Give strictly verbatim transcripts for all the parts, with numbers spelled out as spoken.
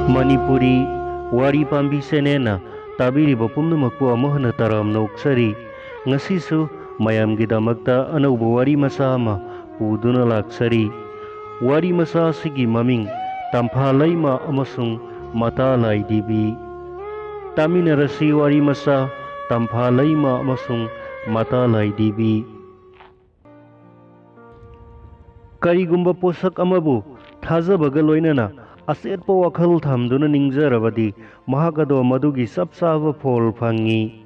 ꯃꯅꯤꯄꯨꯔꯤ ꯋꯥꯔꯤ ꯄꯥꯝꯕꯤ ꯆꯦꯅꯦꯜꯅ ꯇꯥꯕꯤꯔꯤꯕ ꯄꯨꯝꯅꯃꯛꯄꯨ ꯑꯃꯨꯛ ꯍꯟꯅ ꯇꯔꯥꯝꯅ ꯑꯣꯛꯆꯔꯤ꯫ ꯉꯁꯤꯁꯨ ꯃꯌꯥꯝꯒꯤꯗꯃꯛꯇ ꯑꯅꯧꯕ ꯋꯥꯔꯤ ꯃꯆꯥ ꯑꯃ ꯄꯨꯗꯨꯅ ꯂꯥꯛꯆꯔꯤ꯫ ꯋꯥꯔꯤ ꯃꯆꯥ ꯑꯁꯤꯒꯤ ꯃꯃꯤꯡ ꯇꯝꯐꯥ ꯂꯩꯃ ꯑꯃꯁꯨꯡ ꯃꯇꯥ ꯂꯥꯏꯗꯤꯕꯤ꯫ ꯇꯥꯃꯤꯟꯅꯔꯁꯤ ꯋꯥꯔꯤ ꯃꯆꯥ ꯇꯝꯐꯥ ꯂꯩꯃ ꯑꯃꯁꯨꯡ ꯃꯇꯥ ꯂꯥꯏꯗꯤꯕꯤ꯫ ꯀꯔꯤꯒꯨꯝꯕ ꯄꯣꯠꯁꯛ ꯑꯃꯕꯨ ꯊꯥꯖꯕꯒ ꯂꯣꯏꯅꯅ ꯑꯆꯦꯠꯄ ꯋꯥꯈꯜ ꯊꯝꯗꯨꯅ ꯅꯤꯡꯖꯔꯕꯗꯤ, ꯃꯍꯥꯛ ꯑꯗꯣ ꯃꯗꯨꯒꯤ ꯆꯞ ꯆꯥꯕ ꯐꯣꯜ ꯐꯪꯏ꯫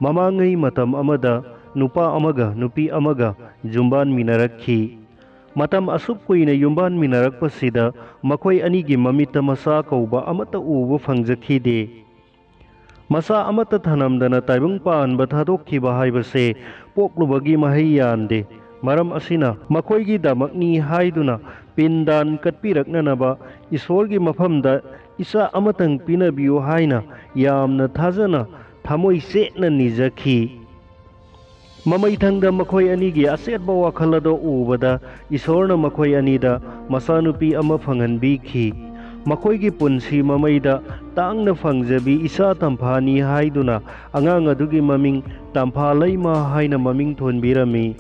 ꯃꯃꯥꯡꯉꯩ ꯃꯇꯝ ꯑꯃꯗ ꯅꯨꯄꯥ ꯑꯃꯒ ꯅꯨꯄꯤ ꯑꯃꯒ ꯌꯨꯝꯕꯥꯟꯃꯤꯟꯅꯔꯛꯈꯤ꯫ ꯃꯇꯝ ꯑꯁꯨꯛ ꯀꯨꯏꯅ ꯌꯨꯝꯕꯥꯟꯃꯤꯟꯅꯔꯛꯄꯁꯤꯗ ꯃꯈꯣꯏ ꯑꯅꯤꯒꯤ ꯃꯃꯤꯠꯇ ꯃꯆꯥ ꯀꯧꯕ ꯑꯃꯠꯇ ꯎꯕ ꯐꯪꯖꯈꯤꯗꯦ꯫ ꯃꯆꯥ ꯑꯃꯠꯇ ꯊꯅꯝꯗꯅ ꯇꯥꯏꯕꯪ ꯄꯥꯟꯕ ꯊꯥꯗꯣꯛꯈꯤꯕ ꯍꯥꯏꯕꯁꯦ ꯄꯣꯛꯂꯨꯕꯒꯤ ꯃꯍꯩ ꯌꯥꯟꯗꯦ꯫ ꯃꯔꯝ ꯑꯁꯤꯅ ꯃꯈꯣꯏꯒꯤꯗꯃꯛꯅꯤ ꯍꯥꯏꯗꯨꯅ ꯄꯤꯟꯗꯥꯟ ꯀꯠꯄꯤꯔꯛꯅꯅꯕ ꯏꯁꯣꯔꯒꯤ ꯃꯐꯝꯗ ꯏꯆꯥ ꯑꯃꯇꯪ ꯄꯤꯅꯕꯤꯌꯨ ꯍꯥꯏꯅ ꯌꯥꯝꯅ ꯊꯥꯖꯅ ꯊꯃꯣꯏ ꯆꯦꯠꯅ ꯅꯤꯖꯈꯤ꯫ ꯃꯃꯩꯊꯪꯗ ꯃꯈꯣꯏ ꯑꯅꯤꯒꯤ ꯑꯆꯦꯠꯄ ꯋꯥꯈꯜ ꯑꯗꯣ ꯎꯕꯗ ꯏꯁꯣꯔꯅ ꯃꯈꯣꯏ ꯑꯅꯤꯗ ꯃꯆꯥꯅꯨꯄꯤ ꯑꯃ ꯐꯪꯍꯟꯕꯤꯈꯤ꯫ ꯃꯈꯣꯏꯒꯤ ꯄꯨꯟꯁꯤ ꯃꯃꯩꯗ ꯇꯥꯡꯅ ꯐꯪꯖꯕꯤ ꯏꯆꯥ ꯇꯝꯐꯥꯅꯤ ꯍꯥꯏꯗꯨꯅ ꯑꯉꯥꯡ ꯑꯗꯨꯒꯤ ꯃꯃꯤꯡ ꯇꯝꯐꯥ ꯂꯩꯃ ꯍꯥꯏꯅ ꯃꯃꯤꯡ ꯊꯣꯟꯕꯤꯔꯝꯃꯤ꯫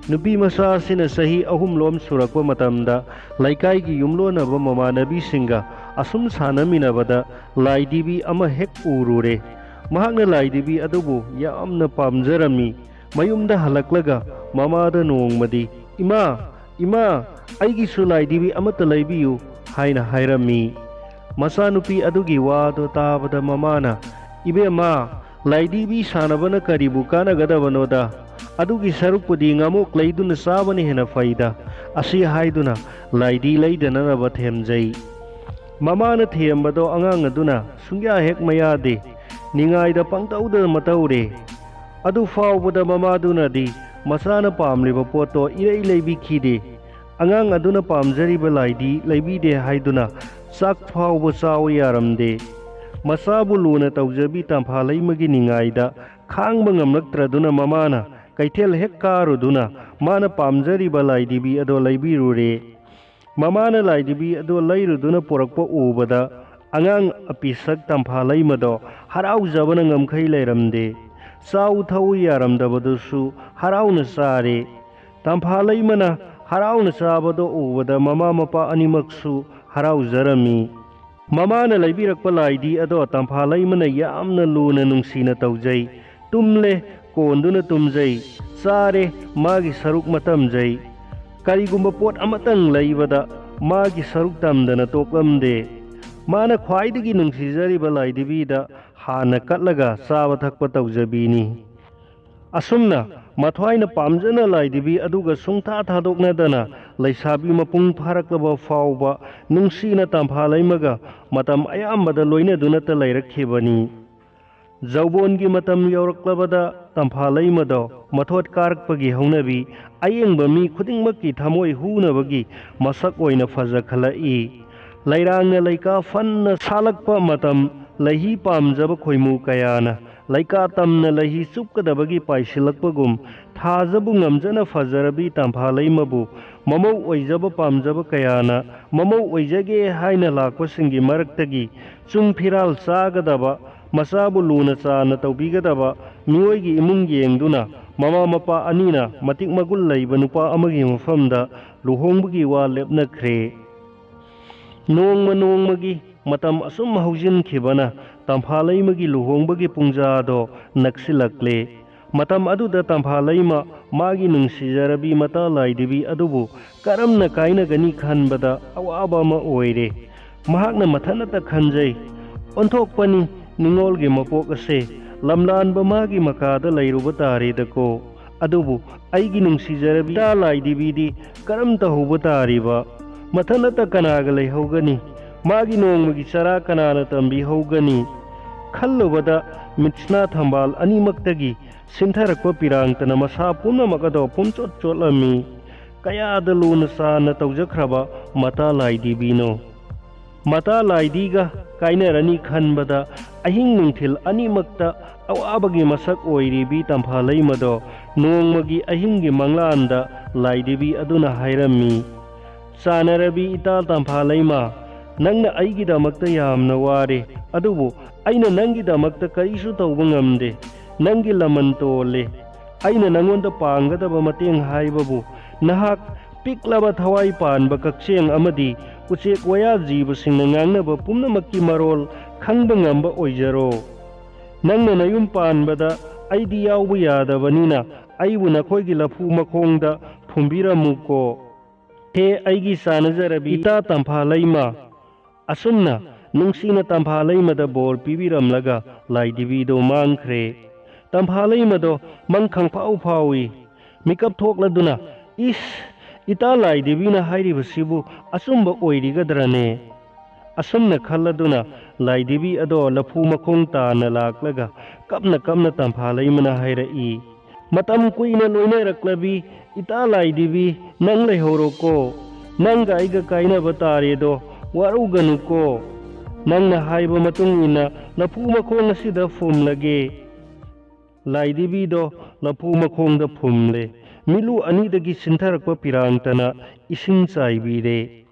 ꯅꯨꯄꯤ ꯃꯆꯥ ꯑꯁꯤꯅ ꯆꯍꯤ ꯑꯍꯨꯝꯂꯣꯝ ꯁꯨꯔꯛꯄ ꯃꯇꯝꯗ ꯂꯩꯀꯥꯏꯒꯤ ꯌꯨꯝꯂꯣꯟꯅꯕ ꯃꯃꯥꯟꯅꯕꯤꯁꯤꯡꯒ ꯑꯁꯨꯝ ꯁꯥꯟꯅꯃꯤꯟꯅꯕꯗ ꯂꯥꯏꯗꯤꯕꯤ ꯑꯃ ꯍꯦꯛ ꯎꯔꯨꯔꯦ꯫ ꯃꯍꯥꯛꯅ ꯂꯥꯏꯗꯤꯕꯤ ꯑꯗꯨꯕꯨ ꯌꯥꯝꯅ ꯄꯥꯝꯖꯔꯝꯃꯤ꯫ ꯃꯌꯨꯝꯗ ꯍꯜꯂꯛꯂꯒ ꯃꯃꯥꯗ ꯅꯣꯡꯃꯗꯤ, "ꯏꯃꯥ, ꯏꯃꯥ, ꯑꯩꯒꯤꯁꯨ ꯂꯥꯏꯗꯤꯕꯤ ꯑꯃꯠꯇ ꯂꯩꯕꯤꯌꯨ" ꯍꯥꯏꯅ ꯍꯥꯏꯔꯝꯃꯤ꯫ ꯃꯆꯥꯅꯨꯄꯤ ꯑꯗꯨꯒꯤ ꯋꯥꯗꯣ ꯇꯥꯕꯗ ꯃꯃꯥꯅ, "ꯏꯕꯦꯝꯃ, ꯂꯥꯏꯗꯤꯕꯤ ꯁꯥꯟꯅꯕꯅ ꯀꯔꯤꯕꯨ ꯀꯥꯟꯅꯒꯗꯕꯅꯣꯗ? ꯑꯗꯨꯒꯤ ꯁꯔꯨꯛꯄꯨꯗꯤ ꯉꯥꯃꯣꯛ ꯂꯩꯗꯨꯅ ꯆꯥꯕꯅ ꯍꯦꯟꯅ ꯐꯩꯗ" ꯑꯁꯤ ꯍꯥꯏꯗꯨꯅ ꯂꯥꯏꯗꯤ ꯂꯩꯗꯅꯅꯕ ꯊꯦꯝꯖꯩ꯫ ꯃꯃꯥꯅ ꯊꯦꯝꯕꯗꯣ ꯑꯉꯥꯡ ꯑꯗꯨꯅ ꯁꯨꯡꯌꯥ ꯍꯦꯛ ꯃꯌꯥꯗꯦ꯫ ꯅꯤꯡꯉꯥꯏꯗ ꯄꯪꯇꯧꯗ ꯃꯇꯧꯔꯦ꯫ ꯑꯗꯨ ꯐꯥꯎꯕꯗ ꯃꯃꯥꯗꯨꯅꯗꯤ ꯃꯆꯥꯅ ꯄꯥꯝꯂꯤꯕ ꯄꯣꯠꯇꯣ ꯏꯔꯩ ꯂꯩꯕꯤꯈꯤꯗꯦ꯫ ꯑꯉꯥꯡ ꯑꯗꯨꯅ ꯄꯥꯝꯖꯔꯤꯕ ꯂꯥꯏꯗꯤ ꯂꯩꯕꯤꯗꯦ ꯍꯥꯏꯗꯨꯅ ꯆꯥꯛ ꯐꯥꯎꯕ ꯆꯥꯎ ꯌꯥꯔꯝꯗꯦ꯫ ꯃꯆꯥꯕꯨ ꯂꯨꯅ ꯇꯧꯖꯕꯤ ꯇꯝꯐꯥ ꯂꯩꯃꯒꯤ ꯅꯤꯡꯉꯥꯏꯗ ꯈꯥꯡꯕ ꯉꯝꯂꯛꯇ꯭ꯔꯗꯨꯅ ꯃꯃꯥꯅ ꯀꯩꯊꯦꯜ ꯍꯦꯛ ꯀꯥꯔꯨꯗꯨꯅ ꯃꯥꯅ ꯄꯥꯝꯖꯔꯤꯕ ꯂꯥꯏꯗꯤꯕꯤ ꯑꯗꯣ ꯂꯩꯕꯤꯔꯨꯔꯦ꯫ ꯃꯃꯥꯅ ꯂꯥꯏꯗꯤꯕꯤ ꯑꯗꯣ ꯂꯩꯔꯨꯗꯨꯅ ꯄꯨꯔꯛꯄ ꯎꯕꯗ ꯑꯉꯥꯡ ꯑꯄꯤꯁꯛ ꯇꯝꯐꯥ ꯂꯩꯃꯗꯣ ꯍꯔꯥꯎꯖꯕꯅ ꯉꯝꯈꯩ ꯂꯩꯔꯝꯗꯦ꯫ ꯆꯥꯎ ꯊꯛꯎ ꯌꯥꯔꯝꯗꯕꯗꯨꯁꯨ ꯍꯔꯥꯎꯅ ꯆꯥꯔꯦ꯫ ꯇꯝꯐꯥ ꯂꯩꯃꯅ ꯍꯔꯥꯎꯅ ꯆꯥꯕꯗꯣ ꯎꯕꯗ ꯃꯃꯥ ꯃꯄꯥ ꯑꯅꯤꯃꯛꯁꯨ ꯍꯔꯥꯎꯖꯔꯝꯃꯤ꯫ ꯃꯃꯥꯅ ꯂꯩꯕꯤꯔꯛꯄ ꯂꯥꯏꯗꯤ ꯑꯗꯣ ꯇꯝꯐꯥ ꯂꯩꯃꯅ ꯌꯥꯝꯅ ꯂꯨꯅ ꯅꯨꯡꯁꯤꯅ ꯇꯧꯖꯩ꯫ ꯇꯨꯝꯂꯦ, ꯀꯣꯟꯗꯨꯅ ꯇꯨꯝꯖꯩ꯫ ꯆꯥꯔꯦ, ꯃꯥꯒꯤ ꯁꯔꯨꯛ ꯃꯇꯝꯖꯩ꯫ ꯀꯔꯤꯒꯨꯝꯕ ꯄꯣꯠ ꯑꯃꯇꯪ ꯂꯩꯕꯗ ꯃꯥꯒꯤ ꯁꯔꯨꯛ ꯇꯝꯗꯅ ꯇꯣꯛꯂꯝꯗꯦ꯫ ꯃꯥꯅ ꯈ꯭ꯋꯥꯏꯗꯒꯤ ꯅꯨꯡꯁꯤꯖꯔꯤꯕ ꯂꯥꯏꯗꯤꯕꯤꯗ ꯍꯥꯟꯅ ꯀꯠꯂꯒ ꯆꯥꯕ ꯊꯛꯄ ꯇꯧꯖꯕꯤꯅꯤ꯫ ꯑꯁꯨꯝꯅ ꯃꯊ꯭ꯋꯥꯏꯅ ꯄꯥꯝꯖꯅ ꯂꯥꯏꯗꯤꯕꯤ ꯑꯗꯨꯒ ꯁꯨꯡꯊꯥ ꯊꯥꯗꯣꯛꯅꯗꯅ ꯂꯩꯁꯥꯕꯤ ꯃꯄꯨꯡ ꯐꯥꯔꯛꯂꯕ ꯐꯥꯎꯕ ꯅꯨꯡꯁꯤꯅ ꯇꯝꯐꯥ ꯂꯩꯃꯒ ꯃꯇꯝ ꯑꯌꯥꯝꯕꯗ ꯂꯣꯏꯅꯗꯨꯅꯇ ꯂꯩꯔꯛꯈꯤꯕꯅꯤ꯫ ꯖꯧꯕꯣꯟꯒꯤ ꯃꯇꯝ ꯌꯧꯔꯛꯂꯕꯗ ꯇꯝꯐꯥ ꯂꯩꯃꯗꯣ ꯃꯊꯣꯠ ꯀꯥꯔꯛꯄꯒꯤ ꯍꯧꯅꯕꯤ ꯑꯌꯦꯡꯕ ꯃꯤ ꯈꯨꯗꯤꯡꯃꯛꯀꯤ ꯊꯃꯣꯏ ꯍꯨꯅꯕꯒꯤ ꯃꯁꯛ ꯑꯣꯏꯅ ꯐꯖꯈꯠꯂꯛꯏ꯫ ꯂꯩꯔꯥꯡꯅ ꯂꯩꯀꯥ ꯐꯟꯅ ꯁꯥꯠꯂꯛꯄ ꯃꯇꯝ, ꯂꯩꯍꯤ ꯄꯥꯝꯖꯕ ꯈꯣꯏꯃꯨ ꯀꯌꯥꯅ ꯂꯩꯀꯥ ꯇꯝꯅ ꯂꯩꯍꯤ ꯆꯨꯞꯀꯗꯕꯒꯤ ꯄꯥꯏꯁꯤꯜꯂꯛꯄꯒꯨꯝ, ꯊꯥꯖꯕꯨ ꯉꯝꯖꯅ ꯐꯖꯔꯕꯤ ꯇꯝꯐꯥ ꯂꯩꯃꯕꯨ ꯃꯃꯧ ꯑꯣꯏꯖꯕ ꯄꯥꯝꯖꯕ ꯀꯌꯥꯅ ꯃꯃꯧ ꯑꯣꯏꯖꯒꯦ ꯍꯥꯏꯅ ꯂꯥꯛꯄꯁꯤꯡꯒꯤ ꯃꯔꯛꯇꯒꯤ ꯆꯨꯡ ꯐꯤꯔꯥꯜ ꯆꯥꯒꯗꯕ, ꯃꯆꯥꯕꯨ ꯂꯨꯅ ꯆꯥꯅ ꯇꯧꯕꯤꯒꯗꯕ ꯃꯤꯑꯣꯏꯒꯤ ꯏꯃꯨꯡ ꯌꯦꯡꯗꯨꯅ ꯃꯃꯥ ꯃꯄꯥ ꯑꯅꯤꯅ ꯃꯇꯤꯛ ꯃꯒꯨꯟ ꯂꯩꯕ ꯅꯨꯄꯥ ꯑꯃꯒꯤ ꯃꯐꯝꯗ ꯂꯨꯍꯣꯡꯕꯒꯤ ꯋꯥ ꯂꯦꯞꯅꯈ꯭ꯔꯦ꯫ ꯅꯣꯡꯃ ꯅꯣꯡꯃꯒꯤ ꯃꯇꯝ ꯑꯁꯨꯝ ꯍꯧꯖꯤꯟꯈꯤꯕꯅ ꯇꯝꯐꯥ ꯂꯩꯃꯒꯤ ꯂꯨꯍꯣꯡꯕꯒꯤ ꯄꯨꯡꯖꯥꯗꯣ ꯅꯛꯁꯤꯜꯂꯛꯂꯦ꯫ ꯃꯇꯝ ꯑꯗꯨꯗ ꯇꯝꯐꯥ ꯂꯩꯃ ꯃꯥꯒꯤ ꯅꯨꯡꯁꯤꯖꯔꯕꯤ ꯃꯇꯥ ꯂꯥꯏꯗꯤꯕꯤ ꯑꯗꯨꯕꯨ ꯀꯔꯝꯅ ꯀꯥꯏꯅꯒꯅꯤ ꯈꯟꯕꯗ ꯑꯋꯥꯕ ꯑꯃ ꯑꯣꯏꯔꯦ꯫ ꯃꯍꯥꯛꯅ ꯃꯊꯟꯇ ꯈꯟꯖꯩ, "ꯑꯣꯟꯊꯣꯛꯄꯅꯤ ꯅꯤꯡꯉꯣꯜꯒꯤ ꯃꯄꯣꯛ ꯑꯁꯦ, ꯂꯝꯂꯥꯟꯕ ꯃꯥꯒꯤ ꯃꯀꯥꯗ ꯂꯩꯔꯨꯕ ꯇꯥꯔꯦꯗꯀꯣ꯫ ꯑꯗꯨꯕꯨ ꯑꯩꯒꯤ ꯅꯨꯡꯁꯤꯖꯔꯕꯤ ꯏꯇꯥ ꯂꯥꯏꯗꯤꯕꯤꯗꯤ ꯀꯔꯝ ꯇꯧꯍꯧꯕ ꯇꯥꯔꯤꯕ? ꯃꯊꯟꯇ ꯀꯅꯥꯒ ꯂꯩꯍꯧꯒꯅꯤ? ꯃꯥꯒꯤ ꯅꯣꯡꯃꯒꯤ ꯆꯔꯥ ꯀꯅꯥꯅ ꯇꯝꯕꯤꯍꯧꯒꯅꯤ?" ꯈꯜꯂꯨꯕꯗ ꯃꯤꯠꯁꯅꯥ ꯊꯝꯕꯥꯜ ꯑꯅꯤꯃꯛꯇꯒꯤ ꯁꯤꯟꯊꯔꯛꯄ ꯄꯤꯔꯥꯡꯇꯅ ꯃꯁꯥ ꯄꯨꯝꯅꯃꯛ ꯑꯗꯣ ꯄꯨꯝꯆꯣꯠ ꯆꯣꯠꯂꯝꯃꯤ꯫ ꯀꯌꯥꯗ ꯂꯨꯅ ꯆꯥꯟꯅ ꯇꯧꯖꯈ꯭ꯔꯕ ꯃꯇꯥ ꯂꯥꯏꯗꯤꯕꯤꯅꯣ! ꯃꯇꯥ ꯂꯥꯏꯗꯤꯒ ꯀꯥꯏꯅꯔꯅꯤ ꯈꯟꯕꯗ ꯑꯍꯤꯡ ꯅꯨꯡꯊꯤꯜ ꯑꯅꯤꯃꯛꯇ ꯑꯋꯥꯕꯒꯤ ꯃꯁꯛ ꯑꯣꯏꯔꯤꯕꯤ ꯇꯝꯐꯥ ꯂꯩꯃꯗꯣ ꯅꯣꯡꯃꯒꯤ ꯑꯍꯤꯡꯒꯤ ꯃꯪꯂꯥꯟꯗ ꯂꯥꯏꯗꯤꯕꯤ ꯑꯗꯨꯅ ꯍꯥꯏꯔꯝꯃꯤ, "ꯆꯥꯟꯅꯔꯕꯤ ꯏꯇꯥ ꯇꯝꯐꯥ ꯂꯩꯃ, "ꯅꯪꯅ ꯑꯩꯒꯤꯗꯃꯛꯇ ꯌꯥꯝꯅ ꯋꯥꯔꯦ, ꯑꯗꯨꯕꯨ ꯑꯩꯅ ꯅꯪꯒꯤꯗꯃꯛꯇ ꯀꯔꯤꯁꯨ ꯇꯧꯕ ꯉꯝꯗꯦ꯫ ꯅꯪꯒꯤ ꯂꯃꯟ ꯇꯣꯜꯂꯦ꯫ ꯑꯩꯅ ꯅꯪꯉꯣꯟꯗ ꯄꯥꯡꯒꯗꯕ ꯃꯇꯦꯡ ꯍꯥꯏꯕꯕꯨ ꯅꯍꯥꯛ ꯄꯤꯛꯂꯕ ꯊꯋꯥꯏ ꯄꯥꯟꯕ ꯀꯛꯆꯦꯡ ꯑꯃꯗꯤ ꯎꯆꯦꯛ ꯋꯥꯌꯥ ꯖꯤꯕꯁꯤꯡꯅ ꯉꯥꯡꯅꯕ ꯄꯨꯝꯅꯃꯛꯀꯤ ꯃꯔꯣꯜ ꯈꯪꯕ ꯉꯝꯕ ꯑꯣꯏꯖꯔꯣ꯫ ꯅꯪꯅ ꯅꯌꯨꯝ ꯄꯥꯟꯕꯗ ꯑꯩꯗꯤ ꯌꯥꯎꯕ ꯌꯥꯗꯕꯅꯤꯅ ꯑꯩꯕꯨ ꯅꯈꯣꯏꯒꯤ ꯂꯐꯨ ꯃꯈꯣꯡꯗ ꯐꯨꯝꯕꯤꯔꯝꯃꯨꯀꯣ꯫ ꯍꯦ ꯑꯩꯒꯤ ꯆꯥꯅꯖꯔꯕꯤ ꯏꯇꯥ ꯇꯝꯐꯥ ꯂꯩꯃ!" ꯑꯁꯨꯝꯅ ꯅꯨꯡꯁꯤꯅ ꯇꯝꯐꯥ ꯂꯩꯃꯗ ꯕꯣꯔ ꯄꯤꯕꯤꯔꯝꯂꯒ ꯂꯥꯏꯗꯤꯕꯤꯗꯣ ꯃꯥꯡꯈ꯭ꯔꯦ꯫ ꯇꯝꯐꯥ ꯂꯩꯃꯗꯣ ꯃꯪ ꯈꯪꯐꯥꯎ ꯐꯥꯎꯏ꯫ ꯃꯤꯀꯞ ꯊꯣꯛꯂꯗꯨꯅ, "ꯏꯁ, ꯏꯇꯥ ꯂꯥꯏꯗꯤꯕꯤꯅ ꯍꯥꯏꯔꯤꯕꯁꯤꯕꯨ ꯑꯆꯨꯝꯕ ꯑꯣꯏꯔꯤꯒꯗ꯭ꯔꯅꯦ?" ꯑꯁꯨꯝꯅ ꯈꯜꯂꯗꯨꯅ ꯂꯥꯏꯗꯤꯕꯤ ꯑꯗꯣ ꯂꯐꯨ ꯃꯈꯣꯡ ꯇꯥꯅ ꯂꯥꯛꯂꯒ ꯀꯞꯅ ꯀꯞꯅ ꯇꯝꯐꯥ ꯂꯩꯃꯅ ꯍꯥꯏꯔꯛꯏ, "ꯃꯇꯝ ꯀꯨꯏꯅ ꯂꯣꯏꯅꯔꯛꯂꯕꯤ ꯏꯇꯥ ꯂꯥꯏꯗꯤꯕꯤ, ꯅꯪ ꯂꯩꯍꯧꯔꯣꯀꯣ꯫ ꯅꯪꯒ ꯑꯩꯒ ꯀꯥꯏꯅꯕ ꯇꯥꯔꯦꯗꯣ, ꯋꯥꯔꯧꯒꯅꯨꯀꯣ꯫ ꯅꯪꯅ ꯍꯥꯏꯕ ꯃꯇꯨꯡ ꯏꯟꯅ ꯂꯐꯨ ꯃꯈꯣꯡ ꯑꯁꯤꯗ ꯐꯨꯝꯂꯒꯦ꯫" ꯂꯥꯏꯗꯤꯕꯤꯗꯣ ꯂꯐꯨ ꯃꯈꯣꯡꯗ ꯐꯨꯝꯂꯦ꯫ ꯃꯤꯠꯂꯨ ꯑꯅꯤꯗꯒꯤ ꯆꯤꯟꯊꯔꯛꯄ ꯄꯤꯔꯥꯡꯇꯅ ꯏꯁꯤꯡ ꯆꯥꯏꯕꯤꯔꯦ꯫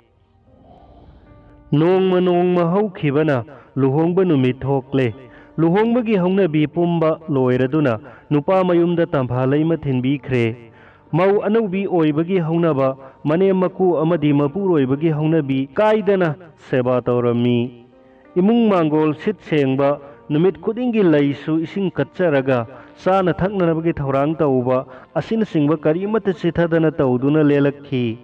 ꯅꯣꯡꯃ ꯅꯣꯡꯃ ꯍꯧꯈꯤꯕꯅ ꯂꯨꯍꯣꯡꯕ ꯅꯨꯃꯤꯠ ꯊꯣꯛꯂꯦ꯫ ꯂꯨꯍꯣꯡꯕꯒꯤ ꯍꯧꯅꯕꯤ ꯄꯨꯝꯕ ꯂꯣꯏꯔꯗꯨꯅ ꯅꯨꯄꯥ ꯃꯌꯨꯝꯗ ꯇꯝꯐꯥ ꯂꯩꯃ ꯊꯤꯟꯕꯤꯈ꯭ꯔꯦ꯫ ꯃꯧ ꯑꯅꯧꯕꯤ ꯑꯣꯏꯕꯒꯤ ꯍꯧꯅꯕ, ꯃꯅꯦꯝ ꯃꯀꯨ ꯑꯃꯗꯤ ꯃꯄꯨꯔꯣꯏꯕꯒꯤ ꯍꯧꯅꯕꯤ ꯀꯥꯏꯗꯅ ꯁꯦꯕꯥ ꯇꯧꯔꯝꯃꯤ꯫ ꯏꯃꯨꯡ ꯃꯥꯡꯒꯣꯜ ꯁꯤꯠ ꯁꯦꯡꯕ, ꯅꯨꯃꯤꯠ ꯈꯨꯗꯤꯡꯒꯤ ꯂꯩꯁꯨ ꯏꯁꯤꯡ ꯀꯠꯆꯔꯒ ꯆꯥꯅ ꯊꯛꯅꯅꯕꯒꯤ ꯊꯧꯔꯥꯡ ꯇꯧꯕ ꯑꯁꯤꯅꯆꯤꯡꯕ ꯀꯔꯤꯃꯠꯇ ꯆꯤꯠꯊꯗꯅ ꯇꯧꯗꯨꯅ ꯂꯦꯜꯂꯛꯈꯤ꯫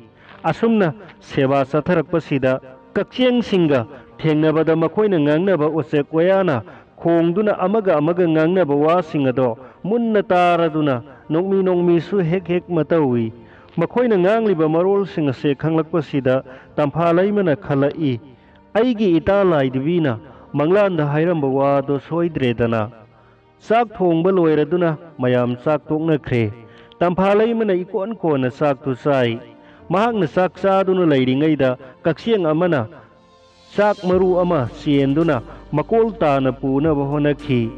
ꯑꯁꯨꯝꯅ ꯁꯦꯕꯥ ꯆꯠꯊꯔꯛꯄꯁꯤꯗ ꯀꯛꯆꯦꯡꯁꯤꯡꯒ ꯊꯦꯡꯅꯕꯗ ꯃꯈꯣꯏꯅ ꯉꯥꯡꯅꯕ ꯎꯆꯦꯛ ꯋꯥꯌꯥꯅ ꯈꯣꯡꯗꯨꯅ ꯑꯃꯒ ꯑꯃꯒ ꯉꯥꯡꯅꯕ ꯋꯥꯁꯤꯡ ꯑꯗꯣ ꯃꯨꯟꯅ ꯇꯥꯔꯗꯨꯅ ꯅꯣꯡꯃꯤ ꯅꯣꯡꯃꯤꯁꯨ ꯍꯦꯛ ꯍꯦꯛ ꯃꯇꯧꯏ꯫ ꯃꯈꯣꯏꯅ ꯉꯥꯡꯂꯤꯕ ꯃꯔꯣꯜꯁꯤꯡ ꯑꯁꯦ ꯈꯪꯂꯛꯄꯁꯤꯗ ꯇꯝꯐꯥ ꯂꯩꯃꯅ ꯈꯜꯂꯛꯏ, "ꯑꯩꯒꯤ ꯏꯇꯥ ꯂꯥꯏꯗꯤꯕꯤꯅ ꯃꯪꯂꯥꯟꯗ ꯍꯥꯏꯔꯝꯕ ꯋꯥꯗꯣ ꯁꯣꯏꯗ꯭ꯔꯦꯗꯅ꯫" ꯆꯥꯛ ꯊꯣꯡꯕ ꯂꯣꯏꯔꯗꯨꯅ ꯃꯌꯥꯝ ꯆꯥꯛ ꯇꯣꯛꯅꯈ꯭ꯔꯦ꯫ ꯇꯝꯐꯥ ꯂꯩꯃꯅ ꯏꯀꯣꯟ ꯀꯣꯟꯅ ꯆꯥꯛꯇꯨ ꯆꯥꯏ꯫ ꯃꯍꯥꯛꯅ ꯆꯥꯛ ꯆꯥꯗꯨꯅ ꯂꯩꯔꯤꯉꯩꯗ ꯀꯛꯆꯦꯡ ꯑꯃꯅ ꯆꯥꯛ ꯃꯔꯨ ꯑꯃ ꯆꯦꯟꯗꯨꯅ ꯃꯀꯣꯜ ꯇꯥꯅ ꯄꯨꯅꯕ ꯍꯣꯠꯅꯈꯤ꯫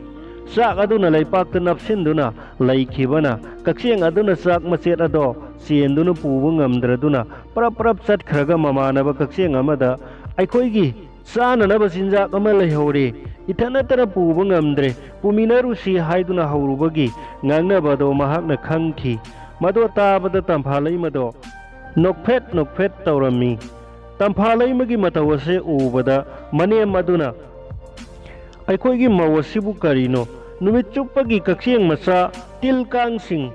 ꯆꯥꯛ ꯑꯗꯨꯅ ꯂꯩꯄꯥꯛꯇ ꯅꯞꯁꯤꯟꯗꯨꯅ ꯂꯩꯈꯤꯕꯅ ꯀꯛꯆꯦꯡ ꯑꯗꯨꯅ ꯆꯥꯛ ꯃꯆꯦꯠ ꯑꯗꯣ ꯆꯦꯟꯗꯨꯅ ꯄꯨꯕ ꯉꯝꯗ꯭ꯔꯗꯨꯅ ꯄ꯭ꯔꯞ ꯄ꯭ꯔꯞ ꯆꯠꯈ꯭ꯔꯒ ꯃꯃꯥꯟꯅꯕ ꯀꯛꯆꯦꯡ ꯑꯃꯗ "ꯑꯩꯈꯣꯏꯒꯤ ꯆꯥꯅꯅꯕ ꯆꯤꯟꯖꯥꯛ ꯑꯃ ꯂꯩꯍꯧꯔꯦ, ꯏꯊꯟ ꯅꯠꯇꯅ ꯄꯨꯕ ꯉꯝꯗ꯭ꯔꯦ, ꯄꯨꯃꯤꯟꯅꯔꯨꯁꯤ" ꯍꯥꯏꯗꯨꯅ ꯍꯧꯔꯨꯕꯒꯤ ꯉꯥꯡꯅꯕ ꯑꯗꯣ ꯃꯍꯥꯛꯅ ꯈꯪꯈꯤ꯫ ꯃꯗꯣ ꯇꯥꯕꯗ ꯇꯝꯐꯥ ꯂꯩꯃꯗꯣ ꯅꯣꯛꯐꯦꯠ ꯅꯣꯛꯐꯦꯠ ꯇꯧꯔꯝꯃꯤ꯫ ꯇꯝꯐꯥ ꯂꯩꯃꯒꯤ ꯃꯇꯧ ꯑꯁꯦ ꯎꯕꯗ ꯃꯅꯦꯝ ꯑꯗꯨꯅ, "ꯑꯩꯈꯣꯏꯒꯤ ꯃꯧ ꯑꯁꯤꯕꯨ ꯀꯔꯤꯅꯣ? ꯅꯨꯃꯤꯠ ꯆꯨꯞꯄꯒꯤ ꯀꯛꯆꯦꯡ ꯃꯆꯥ, ꯇꯤꯜ ꯀꯥꯡꯁꯤꯡ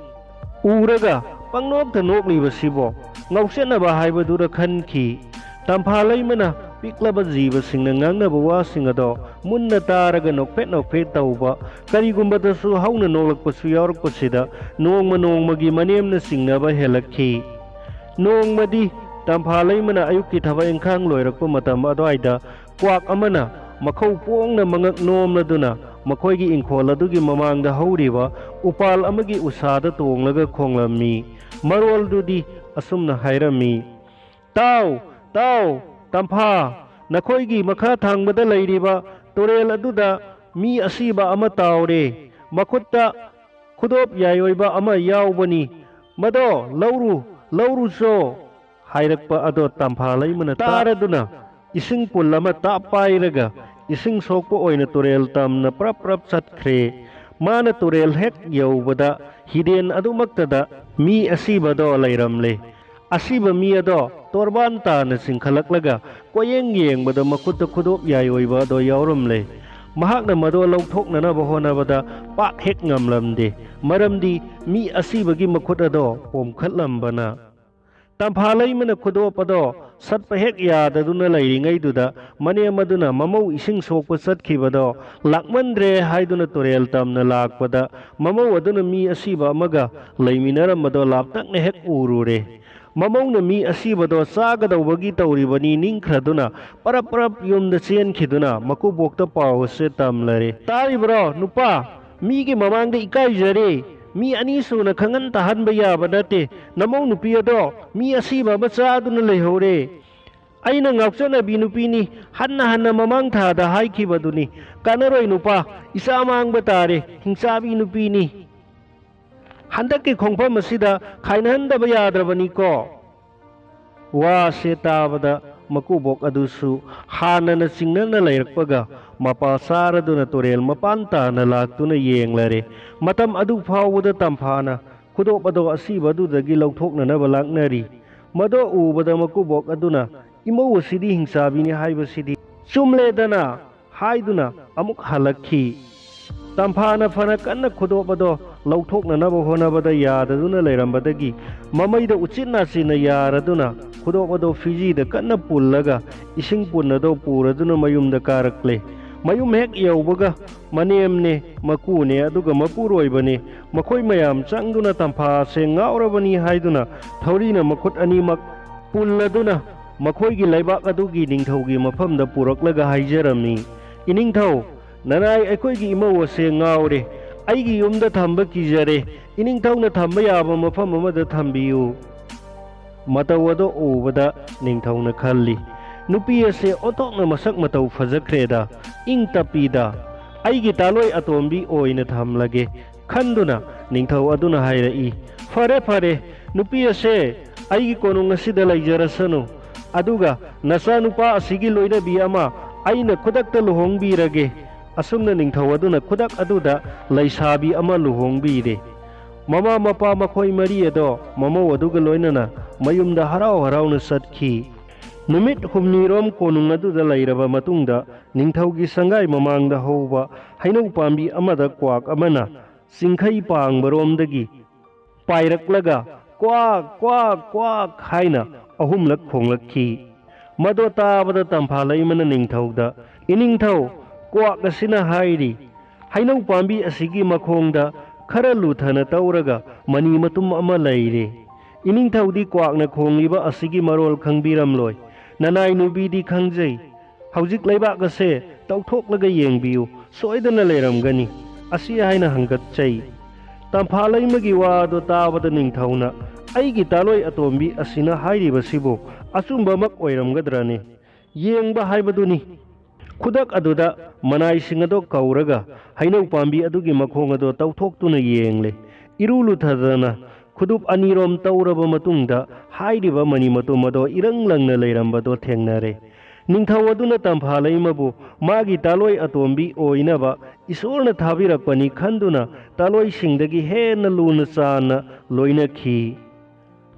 ꯎꯔꯒ ꯄꯪꯅꯣꯛꯇ ꯅꯣꯛꯂꯤꯕꯁꯤꯕꯣ?" ꯉꯥꯎꯁꯟꯅꯕ ꯍꯥꯏꯕꯗꯨꯔ ꯈꯟꯈꯤ꯫ ꯇꯝꯐꯥ ꯂꯩꯃꯅ ꯄꯤꯛꯂꯕ ꯖꯤꯕꯁꯤꯡꯅ ꯉꯥꯡꯅꯕ ꯋꯥꯁꯤꯡ ꯑꯗꯣ ꯃꯨꯟꯅ ꯇꯥꯔꯒ ꯅꯣꯛꯐꯦꯠ ꯅꯣꯛꯐꯦꯠ ꯇꯧꯕ, ꯀꯔꯤꯒꯨꯝꯕꯗꯁꯨ ꯍꯧꯅ ꯅꯣꯛꯂꯛꯄꯁꯨ ꯌꯥꯎꯔꯛꯄꯁꯤꯗ ꯅꯣꯡꯃ ꯅꯣꯡꯃꯒꯤ ꯃꯅꯦꯝꯅ ꯆꯤꯡꯅꯕ ꯍꯦꯜꯂꯛꯈꯤ꯫ ꯅꯣꯡꯃꯗꯤ ꯇꯝꯐꯥ ꯂꯩꯃꯅ ꯑꯌꯨꯛꯀꯤ ꯊꯕꯛ ꯏꯪꯈꯥꯡ ꯂꯣꯏꯔꯛꯄ ꯃꯇꯝ ꯑꯗꯨꯋꯥꯏꯗ ꯀ꯭ꯋꯥꯛ ꯑꯃꯅ ꯃꯈꯧ ꯄꯣꯡꯅ ꯃꯉꯛ ꯅꯣꯝꯂꯗꯨꯅ ꯃꯈꯣꯏꯒꯤ ꯏꯪꯈꯣꯜ ꯑꯗꯨꯒꯤ ꯃꯃꯥꯡꯗ ꯍꯧꯔꯤꯕ ꯎꯄꯥꯜ ꯑꯃꯒꯤ ꯎꯁꯥꯗ ꯇꯣꯡꯂꯒ ꯈꯣꯡꯂꯝꯃꯤ꯫ ꯃꯔꯣꯜꯗꯨꯗꯤ ꯑꯁꯨꯝꯅ ꯍꯥꯏꯔꯝꯃꯤ, "ꯇꯥꯎ, ꯇꯥꯎ, ꯇꯝꯐꯥ, ꯅꯈꯣꯏꯒꯤ ꯃꯈꯥ ꯊꯪꯕꯗ ꯂꯩꯔꯤꯕ ꯇꯨꯔꯦꯜ ꯑꯗꯨꯗ ꯃꯤ ꯑꯁꯤꯕ ꯑꯃ ꯇꯥꯎꯔꯦ꯫ ꯃꯈꯨꯠꯇ ꯈꯨꯗꯣꯞ ꯌꯥꯏꯑꯣꯏꯕ ꯑꯃ ꯌꯥꯎꯕꯅꯤ꯫ ꯃꯗꯣ ꯂꯧꯔꯨ, ꯂꯧꯔꯨꯆꯣ" ꯍꯥꯏꯔꯛꯄ ꯑꯗꯣ ꯇꯝꯐꯥ ꯂꯩꯃꯅ ꯇꯥꯔꯗꯨꯅ ꯏꯁꯤꯡ ꯄꯨꯜ ꯑꯃ ꯇꯥꯞ ꯄꯥꯏꯔꯒ ꯏꯁꯤꯡ ꯁꯣꯛꯄ ꯑꯣꯏꯅ ꯇꯨꯔꯦꯜ ꯇꯝꯅ ꯄ꯭ꯔꯞ ꯄ꯭ꯔꯞ ꯆꯠꯈ꯭ꯔꯦ꯫ ꯃꯥꯅ ꯇꯨꯔꯦꯜ ꯍꯦꯛ ꯌꯧꯕꯗ ꯍꯤꯔꯦꯟ ꯑꯗꯨꯃꯛꯇꯗ ꯃꯤ ꯑꯁꯤꯕꯗꯣ ꯂꯩꯔꯝꯂꯦ꯫ ꯑꯁꯤꯕ ꯃꯤ ꯑꯗꯣ ꯇꯣꯔꯕꯥꯟ ꯇꯥꯅ ꯆꯤꯡꯈꯠꯂꯛꯂꯒ ꯀꯣꯌꯦꯡ ꯌꯦꯡꯕꯗ ꯃꯈꯨꯠꯇ ꯈꯨꯗꯣꯞ ꯌꯥꯏꯑꯣꯏꯕ ꯑꯗꯣ ꯌꯥꯎꯔꯝꯂꯦ꯫ ꯃꯍꯥꯛꯅ ꯃꯗꯣ ꯂꯧꯊꯣꯛꯅꯅꯕ ꯍꯣꯠꯅꯕꯗ ꯄꯥꯛ ꯍꯦꯛ ꯉꯝꯂꯝꯗꯦ, ꯃꯔꯝꯗꯤ ꯃꯤ ꯑꯁꯤꯕꯒꯤ ꯃꯈꯨꯠ ꯑꯗꯣ ꯄꯣꯝꯈꯠꯂꯝꯕꯅ꯫ ꯇꯝꯐꯥ ꯂꯩꯃꯅ ꯈꯨꯗꯣꯞ ꯑꯗꯣ ꯁꯠꯄ ꯍꯦꯛ ꯌꯥꯗꯗꯨꯅ ꯂꯩꯔꯤꯉꯩꯗꯨꯗ ꯃꯅꯦꯝ ꯑꯗꯨꯅ ꯃꯃꯧ ꯏꯁꯤꯡ ꯁꯣꯛꯄ ꯆꯠꯈꯤꯕꯗꯣ ꯂꯥꯛꯃꯟꯗ꯭ꯔꯦ ꯍꯥꯏꯗꯨꯅ ꯇꯨꯔꯦꯜ ꯇꯝꯅ ꯂꯥꯛꯄꯗ ꯃꯃꯧ ꯑꯗꯨꯅ ꯃꯤ ꯑꯁꯤꯕ ꯑꯃꯒ ꯂꯩꯃꯤꯟꯅꯔꯝꯕꯗꯣ ꯂꯥꯞꯇꯛꯅ ꯍꯦꯛ ꯎꯔꯨꯔꯦ꯫ ꯃꯃꯧꯅ ꯃꯤ ꯑꯁꯤꯕꯗꯣ ꯆꯥꯒꯗꯧꯕꯒꯤ ꯇꯧꯔꯤꯕꯅꯤ ꯅꯤꯡꯈ꯭ꯔꯗꯨꯅ ꯄꯔꯞ ꯄꯔꯞ ꯌꯨꯝꯗ ꯆꯦꯟꯈꯤꯗꯨꯅ ꯃꯀꯨꯕꯣꯛꯇ ꯄꯥꯎ ꯑꯁꯦ ꯇꯝꯂꯔꯦ꯫ "ꯇꯥꯔꯤꯕ꯭ꯔꯣ ꯅꯨꯄꯥ? ꯃꯤꯒꯤ ꯃꯃꯥꯡꯗ ꯏꯀꯥꯏꯖꯔꯦ꯫ ꯃꯤ ꯑꯅꯤ ꯁꯨꯅ ꯈꯪꯍꯟ ꯇꯥꯍꯟꯕ ꯌꯥꯕ ꯅꯠꯇꯦ꯫ ꯅꯃꯧ ꯅꯨꯄꯤ ꯑꯗꯣ ꯃꯤ ꯑꯁꯤꯕ ꯑꯃ ꯆꯥꯗꯨꯅ ꯂꯩꯍꯧꯔꯦ꯫ ꯑꯩꯅ ꯉꯥꯎꯆꯠꯅꯕꯤ ꯅꯨꯄꯤꯅꯤ, ꯍꯟꯅ ꯍꯟꯅ ꯃꯃꯥꯡ ꯊꯥꯗ ꯍꯥꯏꯈꯤꯕꯗꯨꯅꯤ꯫ ꯀꯥꯟꯅꯔꯣꯏ ꯅꯨꯄꯥ, ꯏꯆꯥ ꯃꯥꯡꯕ ꯇꯥꯔꯦ, ꯍꯤꯡꯆꯥꯕꯤ ꯅꯨꯄꯤꯅꯤ꯫ ꯍꯟꯗꯛꯀꯤ ꯈꯣꯡꯐꯝ ꯑꯁꯤꯗ ꯈꯥꯏꯅꯍꯟꯗꯕ ꯌꯥꯗ꯭ꯔꯕꯅꯤꯀꯣ"꯫ ꯋꯥꯁꯦ ꯇꯥꯕꯗ ꯃꯀꯨꯕꯣꯛ ꯑꯗꯨꯁꯨ ꯍꯥꯟꯅꯅ ꯆꯤꯡꯅꯅ ꯂꯩꯔꯛꯄꯒ ꯃꯄꯥ ꯆꯥꯔꯗꯨꯅ ꯇꯨꯔꯦꯜ ꯃꯄꯥꯟ ꯇꯥꯅ ꯂꯥꯛꯇꯨꯅ ꯌꯦꯡꯂꯔꯦ꯫ ꯃꯇꯝ ꯑꯗꯨ ꯐꯥꯎꯕꯗ ꯇꯝꯐꯥꯅ ꯈꯨꯗꯣꯞ ꯑꯗꯣ ꯑꯁꯤꯕꯗꯨꯗꯒꯤ ꯂꯧꯊꯣꯛꯅꯅꯕ ꯂꯥꯛꯅꯔꯤ꯫ ꯃꯗꯣ ꯎꯕꯗ ꯃꯀꯨꯕꯣꯛ ꯑꯗꯨꯅ, "ꯏꯃꯧ ꯑꯁꯤꯗꯤ ꯍꯤꯡꯆꯥꯕꯤꯅꯤ ꯍꯥꯏꯕꯁꯤꯗꯤ ꯆꯨꯝꯂꯦꯗꯅ" ꯍꯥꯏꯗꯨꯅ ꯑꯃꯨꯛ ꯍꯜꯂꯛꯈꯤ꯫ ꯇꯝꯐꯥꯅ ꯐꯅ ꯀꯟꯅ ꯈꯨꯗꯣꯞ ꯑꯗꯣ ꯂꯧꯊꯣꯛꯅꯅꯕ ꯍꯣꯠꯅꯕꯗ ꯌꯥꯗꯗꯨꯅ ꯂꯩꯔꯝꯕꯗꯒꯤ ꯃꯃꯩꯗ ꯎꯆꯤꯟ ꯅꯥꯆꯤꯟꯅ ꯌꯥꯔꯗꯨꯅ ꯈꯨꯗꯣꯞ ꯑꯗꯣ ꯐꯤꯖꯤꯗ ꯀꯟꯅ ꯄꯨꯜꯂꯒ ꯏꯁꯤꯡ ꯄꯨꯟ ꯑꯗꯣ ꯄꯨꯔꯗꯨꯅ ꯃꯌꯨꯝꯗ ꯀꯥꯔꯛꯂꯦ꯫ ꯃꯌꯨꯝ ꯍꯦꯛ ꯌꯧꯕꯒ ꯃꯅꯦꯝꯅꯦ, ꯃꯀꯨꯅꯦ, ꯑꯗꯨꯒ ꯃꯄꯨꯔꯣꯏꯕꯅꯦ, ꯃꯈꯣꯏ ꯃꯌꯥꯝ ꯆꯪꯗꯨꯅ ꯇꯝꯐꯥꯁꯦ ꯉꯥꯎꯔꯕꯅꯤ ꯍꯥꯏꯗꯨꯅ ꯊꯧꯔꯤꯅ ꯃꯈꯨꯠ ꯑꯅꯤꯃꯛ ꯄꯨꯜꯂꯗꯨꯅ ꯃꯈꯣꯏꯒꯤ ꯂꯩꯕꯥꯛ ꯑꯗꯨꯒꯤ ꯅꯤꯡꯊꯧꯒꯤ ꯃꯐꯝꯗ ꯄꯨꯔꯛꯂꯒ ꯍꯥꯏꯖꯔꯝꯃꯤ, "ꯏꯅꯤꯡꯊꯧ, ꯅꯅꯥꯏ ꯑꯩꯈꯣꯏꯒꯤ ꯏꯃꯧ ꯑꯁꯦ ꯉꯥꯎꯔꯦ꯫ ꯑꯩꯒꯤ ꯌꯨꯝꯗ ꯊꯝꯕ ꯀꯤꯖꯔꯦ꯫ ꯏꯅꯤꯡꯊꯧꯅ ꯊꯝꯕ ꯌꯥꯕ ꯃꯐꯝ ꯑꯃꯗ ꯊꯝꯕꯤꯌꯨ"꯫ ꯃꯇꯧ ꯑꯗꯨ ꯎꯕꯗ ꯅꯤꯡꯊꯧꯅ ꯈꯜꯂꯤ, "ꯅꯨꯄꯤ ꯑꯁꯦ ꯑꯣꯟꯊꯣꯛꯅ ꯃꯁꯛ ꯃꯇꯧ ꯐꯖꯈ꯭ꯔꯦꯗ, ꯏꯪ ꯇꯞꯄꯤꯗ꯫ ꯑꯩꯒꯤ ꯇꯥꯂꯣꯏ ꯑꯇꯣꯝꯕꯤ ꯑꯣꯏꯅ ꯊꯝꯂꯒꯦ" ꯈꯟꯗꯨꯅ ꯅꯤꯡꯊꯧ ꯑꯗꯨꯅ ꯍꯥꯏꯔꯛꯏ, "ꯐꯔꯦ, ꯐꯔꯦ, ꯅꯨꯄꯤ ꯑꯁꯦ ꯑꯩꯒꯤ ꯀꯣꯅꯨꯡ ꯑꯁꯤꯗ ꯂꯩꯖꯔꯁꯅꯨ꯫ ꯑꯗꯨꯒ ꯅꯆꯥꯅꯨꯄꯥ ꯑꯁꯤꯒꯤ ꯂꯣꯏꯅꯕꯤ ꯑꯃ ꯑꯩꯅ ꯈꯨꯗꯛꯇ ꯂꯨꯍꯣꯡꯕꯤꯔꯒꯦ"꯫ ꯑꯁꯨꯝꯅ ꯅꯤꯡꯊꯧ ꯑꯗꯨꯅ ꯈꯨꯗꯛ ꯑꯗꯨꯗ ꯂꯩꯁꯥꯕꯤ ꯑꯃ ꯂꯨꯍꯣꯡꯕꯤꯔꯦ꯫ ꯃꯃꯥ ꯃꯄꯥ ꯃꯈꯣꯏ ꯃꯔꯤ ꯑꯗꯣ ꯃꯃꯧ ꯑꯗꯨꯒ ꯂꯣꯏꯅꯅ ꯃꯌꯨꯝꯗ ꯍꯔꯥꯎ ꯍꯔꯥꯎꯅ ꯆꯠꯈꯤ꯫ ꯅꯨꯃꯤꯠ ꯍꯨꯝꯅꯤꯔꯣꯝ ꯀꯣꯅꯨꯡ ꯑꯗꯨꯗ ꯂꯩꯔꯕ ꯃꯇꯨꯡꯗ ꯅꯤꯡꯊꯧꯒꯤ ꯁꯪꯒꯥꯏ ꯃꯃꯥꯡꯗ ꯍꯧꯕ ꯍꯩꯅꯧ ꯄꯥꯝꯕꯤ ꯑꯃꯗ ꯀ꯭ꯋꯥꯛ ꯑꯃꯅ ꯆꯤꯡꯈꯩ ꯄꯥꯡꯕꯔꯣꯝꯗꯒꯤ ꯄꯥꯏꯔꯛꯂꯒ "ꯀ꯭ꯋꯥꯛ, ꯀ꯭ꯋꯥꯛ, ꯀ꯭ꯋꯥꯛ" ꯍꯥꯏꯅ ꯑꯍꯨꯝꯂꯛ ꯈꯣꯡꯂꯛꯈꯤ꯫ ꯃꯗꯣ ꯇꯥꯕꯗ ꯇꯝꯐꯥ ꯂꯩꯃꯅ ꯅꯤꯡꯊꯧꯗ, "ꯏꯅꯤꯡꯊꯧ, ꯀ꯭ꯋꯥꯛ ꯑꯁꯤꯅ ꯍꯥꯏꯔꯤ, ꯍꯩꯅꯧ ꯄꯥꯝꯕꯤ ꯑꯁꯤꯒꯤ ꯃꯈꯣꯡꯗ ꯈꯔ ꯂꯨꯊꯅ ꯇꯧꯔꯒ ꯃꯅꯤ ꯃꯇꯨꯝ ꯑꯃ ꯂꯩꯔꯦ꯫ ꯏꯅꯤꯡꯊꯧꯗꯤ ꯀ꯭ꯋꯥꯛꯅ ꯈꯣꯡꯂꯤꯕ ꯑꯁꯤꯒꯤ ꯃꯔꯣꯜ ꯈꯪꯕꯤꯔꯝꯂꯣꯏ꯫ ꯅꯅꯥꯏ ꯅꯨꯕꯤꯗꯤ ꯈꯪꯖꯩ꯫ ꯍꯧꯖꯤꯛ ꯂꯩꯕꯥꯛ ꯑꯁꯦ ꯇꯧꯊꯣꯛꯂꯒ ꯌꯦꯡꯕꯤꯌꯨ, ꯁꯣꯏꯗꯅ ꯂꯩꯔꯝꯒꯅꯤ" ꯑꯁꯤ ꯍꯥꯏꯅ ꯍꯪꯒꯠꯆꯩ꯫ ꯇꯝꯐꯥ ꯂꯩꯃꯒꯤ ꯋꯥ ꯑꯗꯨ ꯇꯥꯕꯗ ꯅꯤꯡꯊꯧꯅ, "ꯑꯩꯒꯤ ꯇꯥꯂꯣꯏ ꯑꯇꯣꯝꯕꯤ ꯑꯁꯤꯅ ꯍꯥꯏꯔꯤꯕꯁꯤꯕꯨ ꯑꯆꯨꯝꯕꯃꯛ ꯑꯣꯏꯔꯝꯒꯗ꯭ꯔꯅꯤ? ꯌꯦꯡꯕ ꯍꯥꯏꯕꯗꯨꯅꯤ"꯫ ꯈꯨꯗꯛ ꯑꯗꯨꯗ ꯃꯅꯥꯏꯁꯤꯡ ꯑꯗꯨ ꯀꯧꯔꯒ ꯍꯩꯅꯧ ꯄꯥꯝꯕꯤ ꯑꯗꯨꯒꯤ ꯃꯈꯣꯡ ꯑꯗꯨ ꯇꯧꯊꯣꯛꯇꯨꯅ ꯌꯦꯡꯂꯦ꯫ ꯏꯔꯨ ꯂꯨꯊꯗꯅ ꯈꯨꯗꯨꯞ ꯑꯅꯤꯔꯣꯝ ꯇꯧꯔꯕ ꯃꯇꯨꯡꯗ ꯍꯥꯏꯔꯤꯕ ꯃꯅꯤ ꯃꯇꯨꯝ ꯑꯗꯣ ꯏꯔꯪ ꯂꯪꯅ ꯂꯩꯔꯝꯕꯗꯣ ꯊꯦꯡꯅꯔꯦ꯫ ꯅꯤꯡꯊꯧ ꯑꯗꯨꯅ ꯇꯝꯐꯥ ꯂꯩꯃꯕꯨ ꯃꯥꯒꯤ ꯇꯥꯂꯣꯏ ꯑꯇꯣꯝꯕꯤ ꯑꯣꯏꯅꯕ ꯏꯁꯣꯔꯅ ꯊꯥꯕꯤꯔꯛꯄꯅꯤ ꯈꯟꯗꯨꯅ ꯇꯥꯂꯣꯏꯁꯤꯡꯗꯒꯤ ꯍꯦꯟꯅ ꯂꯨꯅ ꯆꯥꯟꯅ ꯂꯣꯏꯅꯈꯤ꯫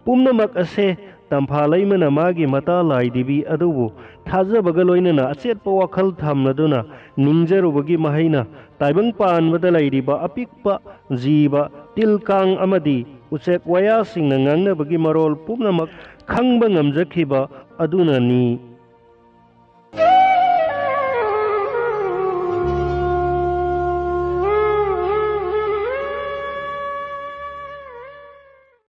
ꯄꯨꯝꯅꯃꯛ ꯑꯁꯦ ꯇꯝꯐꯥ ꯂꯩꯃꯅ ꯃꯥꯒꯤ ꯃꯇꯥ ꯂꯥꯏꯗꯤꯕꯤ ꯑꯗꯨꯕꯨ ꯊꯥꯖꯕꯒ ꯂꯣꯏꯅꯅ ꯑꯆꯦꯠꯄ ꯋꯥꯈꯜ ꯊꯝꯂꯗꯨꯅ ꯅꯤꯡꯖꯔꯨꯕꯒꯤ ꯃꯍꯩꯅ ꯇꯥꯏꯕꯪ ꯄꯥꯟꯕꯗ ꯂꯩꯔꯤꯕ ꯑꯄꯤꯛꯄ ꯖꯤꯕ, ꯇꯤꯜ ꯀꯥꯡ ꯑꯃꯗꯤ ꯎꯆꯦꯛ ꯋꯥꯌꯥꯁꯤꯡꯅ ꯉꯥꯡꯅꯕꯒꯤ ꯃꯔꯣꯜ ꯄꯨꯝꯅꯃꯛ ꯈꯪꯕ ꯉꯝꯖꯈꯤꯕ ꯑꯗꯨꯅꯅꯤ꯫